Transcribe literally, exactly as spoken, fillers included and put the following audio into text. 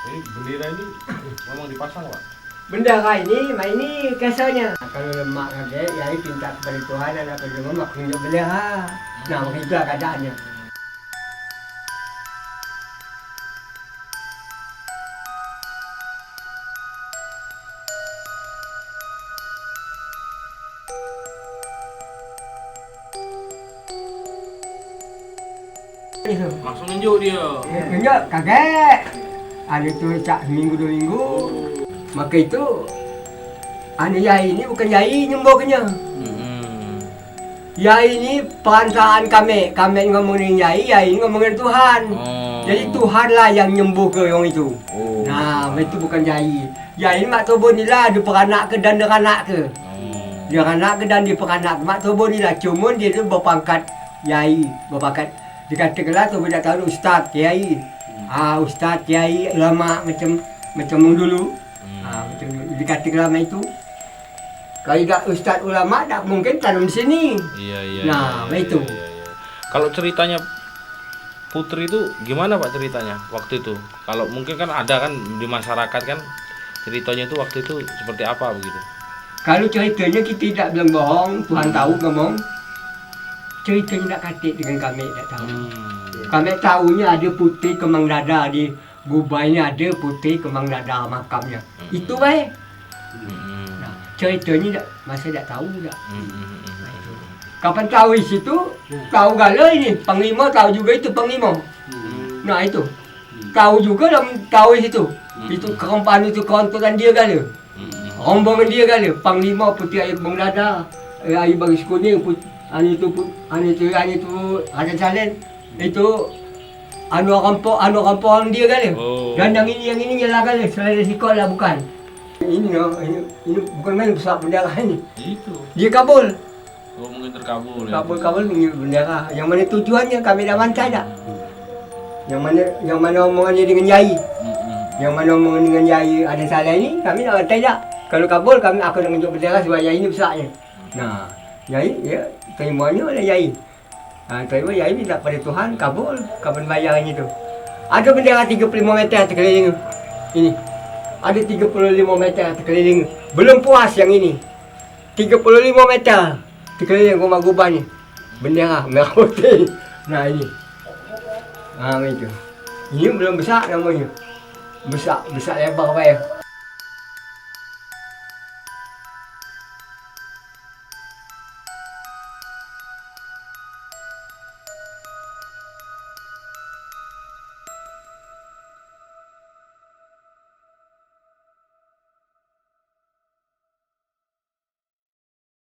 Jadi bendera ini memang dipasang, Pak? Bendera ini, mak ini biasanya. Nah, kalau lemak ngagek, ya pinta kepada Tuhan, anak pada rumah, mak tunjuk bendera. Nah, begitu keadaannya. Langsung nunjuk dia. Nunjuk kagek. Anu tu cak seminggu dua minggu. Maka itu anu yai ni bukan yai nyembuhnya. Hmm. Yai ni perasaan kami, kami ngomong dengan yai, yai ni ngomong dengan Tuhan. Oh. Jadi Tuhan lah yang nyembuh ke orang itu. Oh. Nah, itu bukan yai. Yai ni mak tubuh ni lah diperanak ke dan diranak ke. Oh. Diranak ke dan diperanak ke mak tubuh ni lah. Cuma dia tu berpangkat yai, berpangkat dikatakan lah tubuh dak tahu ustaz, kiai. Hmm. Ah, ustaz, kiai, ulama macam macam dulu. Hmm. Ah, macam dulu dikatakan lah mak itu. Kalau dak ustaz ulama dak mungkin tanam sini. Iya, iya. Nah, iya, itu. Iya, iya. Kalau ceritanya Putri itu gimana, Pak, ceritanya waktu itu? Kalau mungkin kan ada kan di masyarakat kan ceritanya itu waktu itu seperti apa begitu? Kalau ceritanya kita dak bilang bohong, Tuhan tahu ngomong. Ceritanya dak katik dengan kami dak tahu. Hmm. Kami tahunya ada putri kemang dada di Gubai ni ada putri kemang dada makamnya. Mm-mm. Itu bae. Mm-mm. Nah, ceritanya dak, masa dak tahu dak. Mm-mm. Nah, itu. Kapan tahu di situ, tahu galo ini, panglima tahu juga itu panglima. Mm. Nah, itu. Mm. Tahu juga dah tahu di situ. Mm-mm. Itu kerempaan itu kerontolan dia galo. Mm-mm. Rombongan dia galo, panglima putri air kemang dada, eh, air baris kuning, put-, anu itu, put-, anu itu, anu itu, Raden Salen. Itu anu rampok, anu rampok orang dia kan dia. Oh. Dan yang ini, yang ini nyelah kan dia, selain sikok lah bukan. Ini no, ini, ini bukan main besar bendera ini. Itu. Dia kabul. Oh, mungkin terkabul ya. Kabul-kabul ini bendera. Yang mana tujuannya kami dah bantai dah. Yang mana, yang mana omongannya dengan yai. Mm-mm. Yang mana omongan dengan yai ada salah ini, kami dah bantai dah. Kalau kabul kami aku nak tunjuk bendera sebab yai ini besarnya. Nah, yai ya terimanya oleh yai. Ha, terima ya ini dak pada Tuhan, kabul, kapan bayar ini tu. Ada bendera tiga puluh lima meter terkeliling. Ini. Ada tiga puluh lima meter terkeliling. Belum puas yang ini. Tiga puluh lima meter terkeliling rumah Guban ni. Bendera merah putih. Nah, ini. Ha, itu. Ini belum besar namanya. Besar, besar lebar bae.